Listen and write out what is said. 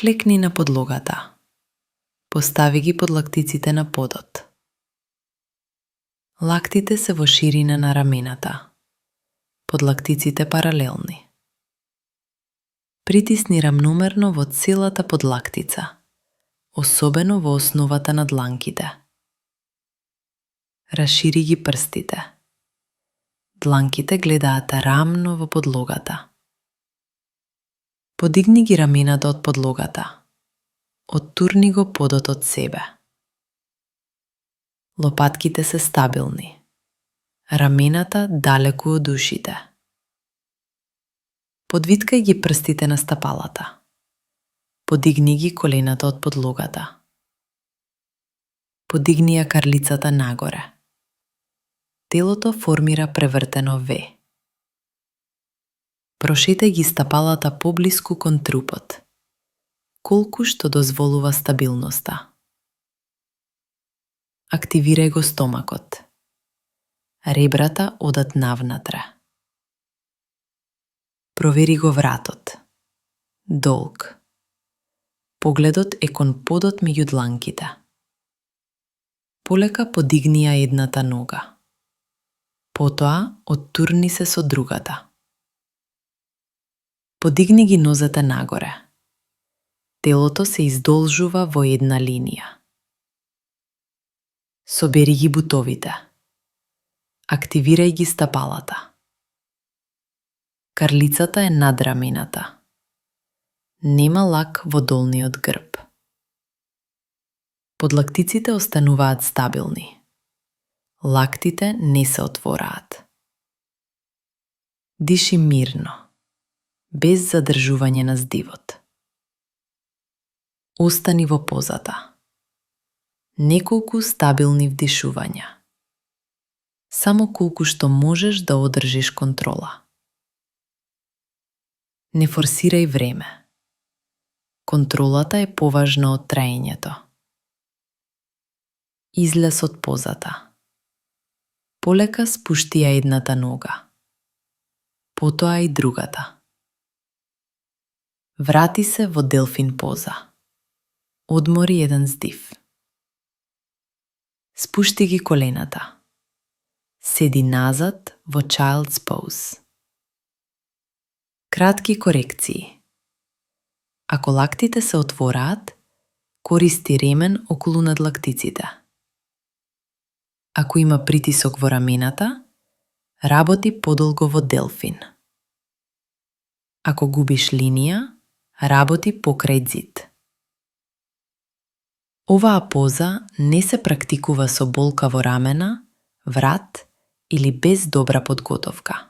Клекни на подлогата. Постави ги подлактиците на подот. Лактите се во ширина на рамената. Подлактиците паралелни. Притисни рамномерно во целата подлактица, особено во основата на дланките. Рашири ги прстите. Дланките гледаат рамно во подлогата. Подигни ги рамената од подлогата. Оттурни го подот од себе. Лопатките се стабилни. Рамената далеку од ушите. Подвиткај ги прстите на стапалата. Подигни ги колената од подлогата. Подигни ја карлицата нагоре. Телото формира превртено V. Прошетај ги стапалата поблиску кон трупот, колку што дозволува стабилноста. Активирај го стомакот. Ребрата одат навнатре. Провери го вратот. Долг. Погледот е кон подот меѓу дланките. Полека подигни ја едната нога. Потоа оттурни се со другата. Подигни ги нозете нагоре. Телото се издолжува во една линија. Собери ги бутовите. Активирај ги стапалата. Карлицата е над рамената. Нема лак во долниот грб. Подлактиците остануваат стабилни. Лактите не се отвораат. Диши мирно, без задржување на здивот. Остани во позата. Неколку стабилни вдишувања. Само колку што можеш да одржиш контрола. Не форсирај време. Контролата е поважна од траењето. Излез од позата. Полека спушти ја едната нога. Потоа и другата. Врати се во делфин поза. Одмори еден здив. Спушти ги колената. Седи назад во child's pose. Кратки корекции. Ако лактите се отвораат, користи ремен околу надлактиците. Ако има притисок во рамената, работи подолго во делфин. Ако губиш линија, работи покрај ѕид. Оваа поза не се практикува со болка во рамена, врат или без добра подготовка.